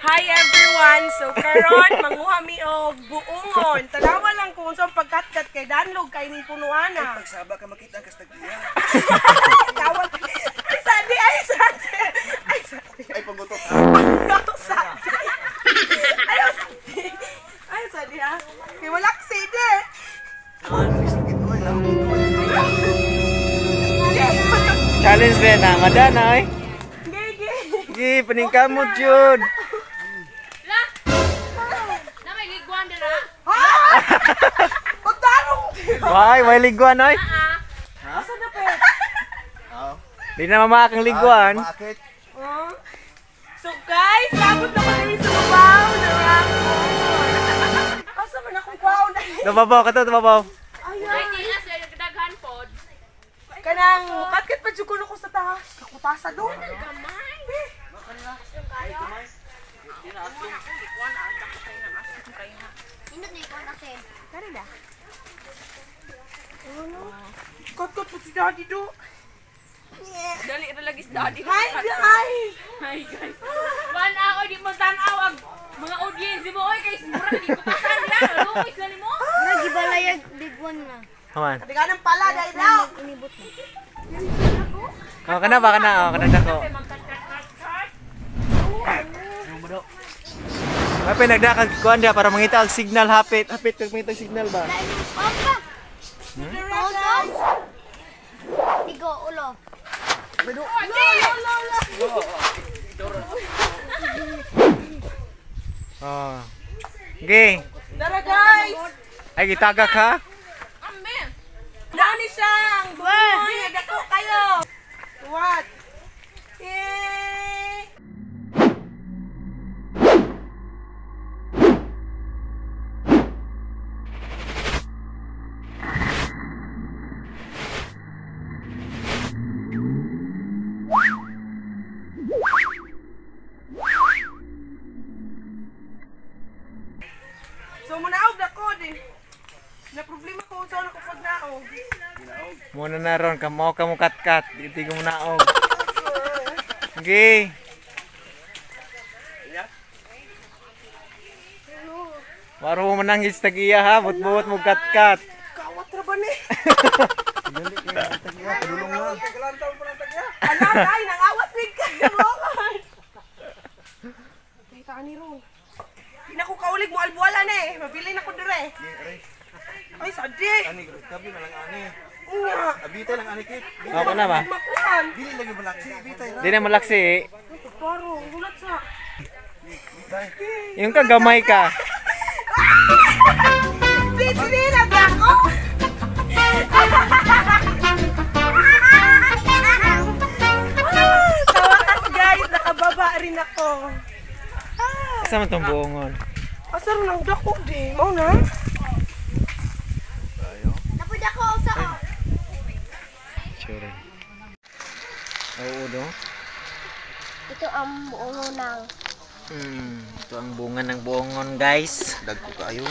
Hi everyone! So karon manguha mi og buongon. Tanawa lang kung unsang pagkatkat kay danlog kay ning punuan na. Pagsaba ka makita ang kastagya. Tawag. Ay sadi, ay sadi. Ay sadi. Ay pangutot. Sadi. Ay sadi. Ay sadi ha. Kay wala sidi. Challenge ba na madana ay. Gigi. Gi paningkamot jud. La. Na may ligwan dira. Ha? Pagtarong. Why, way liguan oy. Ah. Asa na pe? Di na mamaak ang liguan. Maakit. Oh. So guys, sabot na ko diri sa babaw na buongon. Asa man akong kwaon na. Tubabaw ka to, tubabaw. Ayan. Ay di na sila daghan pod. Kanang mukatkat pa jud kuno ko sa taas. Kakutasa do. Gamay. Indot na ikaw na kasi. Katkat pa si daddy do. Dali ra lagi sa daddy. Hi guys! Hi guys. One hour di mo tan-aw ang mga audience mo oy kay mura di ko pasan ya. Luoy sila nimo. Nagibalayag big one na. Haman. Kadiganan pala dahil daw. Inibot na. Oh, kana ba kana? Oh, kana dako. Happy nagdakag kuan dia para mangita ang signal hapit. Hapit kag mangita ang signal ba? Opa! Guys! Tigo, ulo. Oh. Gi. Dara guys! Ay gitagak ha. Ambe. Dao ni siya ang buhay nga dako kayo. What? Yay! So munaog na ko din. Na problema ko sa ako pag naog. Muna na ron kamo ka mo katkat. Di ko munaog. Gi. Waro mo nang istagiya ha, but-buot mo katkat. Kawat ra ba ni? Dali kay tagya, padulong na. Anak ay nangawat mig kayo. Kay ta ni ron. Di na ko kaulig mo albuala na eh. Mabili na ko dire. Ay sadi. Ani tabi na lang ani. Unya. Abitay lang ani kit. Oh, kana ba? Makuan. Dili lagi malaksi, bitay ra. Di na malaksi eh. Paro, gulat sa. Yung ka gamay ka. Di sinila ako. Sa wakas guys, nakababa rin ako. Asa man tong buongon? Asa rin ang dako di? Mao na? Napud ako sa o. Tsura. Oo do. Ito ang buong ng Ito ang bunga ng buongon guys. Dagko kaayo.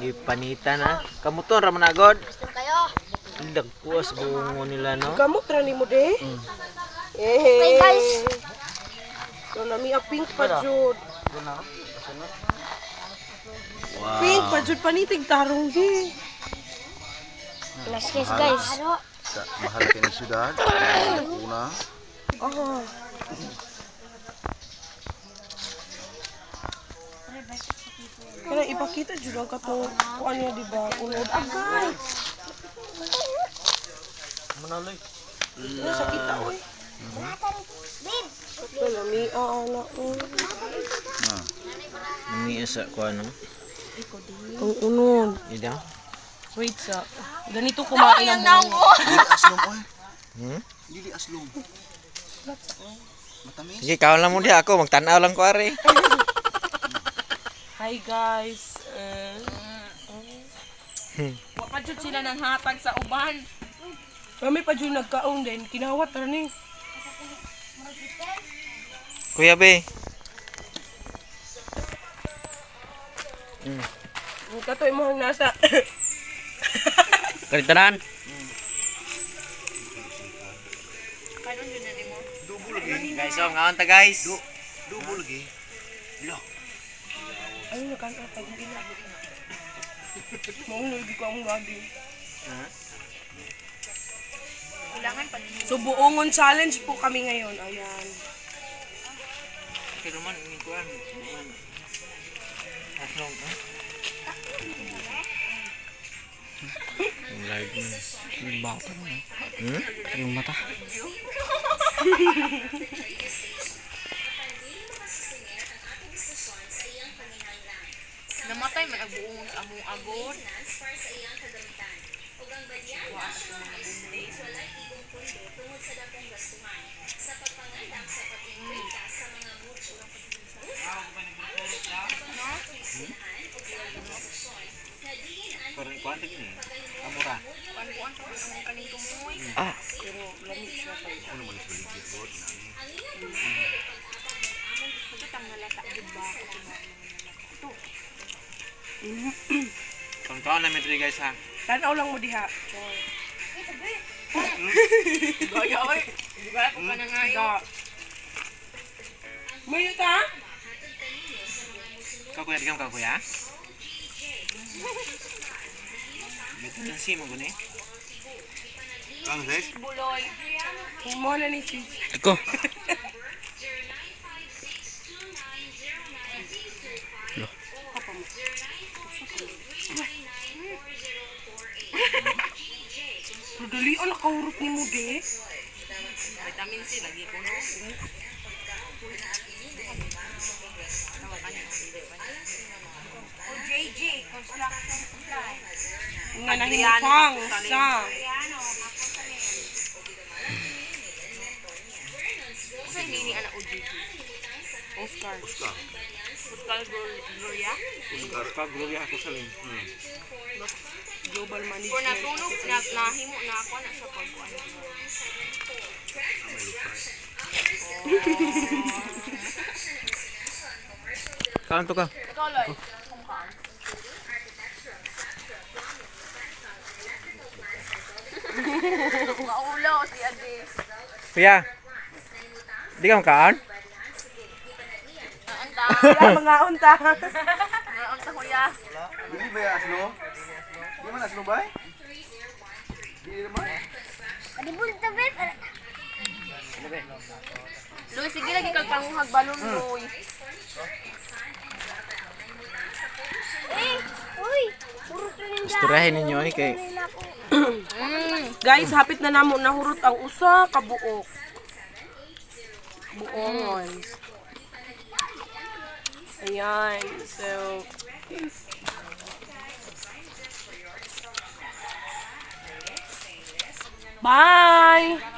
Ipanita na. Kamuton ra man agod. gusto kayo. Dagko as buongon nila no. Gamot ra nimo de. Eh. Okay, guys. So nami a pink pa jud. Pink pa jud panitig tarong di. Last kiss guys. Sa mahal kay ni syudad. Una. Oh. Kaya ipakita jud ang katong kuan niya di ba? Unod agay. Manaloy. Ano sakita oy. Babe, Nami ana oy. Nami sa kuan no. Ang unod. Ida. Wait sa. Ganito kumain ang buo. Dili aslom oy. Hmm? Dili aslom. Matamis. Sige, kaon lang mo di ako, magtan-aw lang ko ari. Hi guys. Wa pa jud sila nang hatag sa uban. Kami pa jud nagkaon din. Kinawat ra ni. Kuya be. Ang katoy mo ang nasa. Kalitanan. Kanon jud na nimo. Guys, so ngaon ta guys. Dubo lagi. Lo. Ay, nakanatag mo ina. Maong lagi ko ang lagi. Kulangan pa. So, buongon challenge po kami ngayon. Ayan. Pero man ni kuan. Aslong. Yung live mo. Yung bata mo. Hmm? Yung mata. Namatay man ang buong sa among agod. Parang kuan ta gini. Amura. Kuan-kuan sa among kaning tumoy. Ah. Ano man sa ligid bot na. Ito tang nalata gid ba? Kaon-kaon na mi guys ha. Tanaw lang mo diha. Gaya oy. Gaya ko pa na ngayon. Mayo ta? Ikaw kuya, di ka kuya? Vitamin C mo guni. Kang sis. Buloy. Mo na ni sis. Ako. Pero dali ang nakahurot ni mo de. Vitamin C lagi ko no. OJJ Construction Supply. Nga nahimutang sa. Sa hindi ni ana OJJ. Oscar. Oscar. Oscar Gloria. Oscar. Oscar Gloria ako sa lin. Global Or management. natulog na nahimo na ako na sa pagkuan. Kaon to ka. Ikaw Loy. Maulo si Ade. Kuya. Di ka makaon? Anta. Kuya, mga unta. Unta kuya. Dili ba ya aslo? Di man aslo bay? Di naman. Padibul to, babe. Loy, sige lagi kag panguhag balon Loy. Eh, uy. Hurot na ninja. Istoryahin ninyo ay kay Guys, hapit na namo nahurot ang usa ka buok. Buongon. Ayan. So, bye!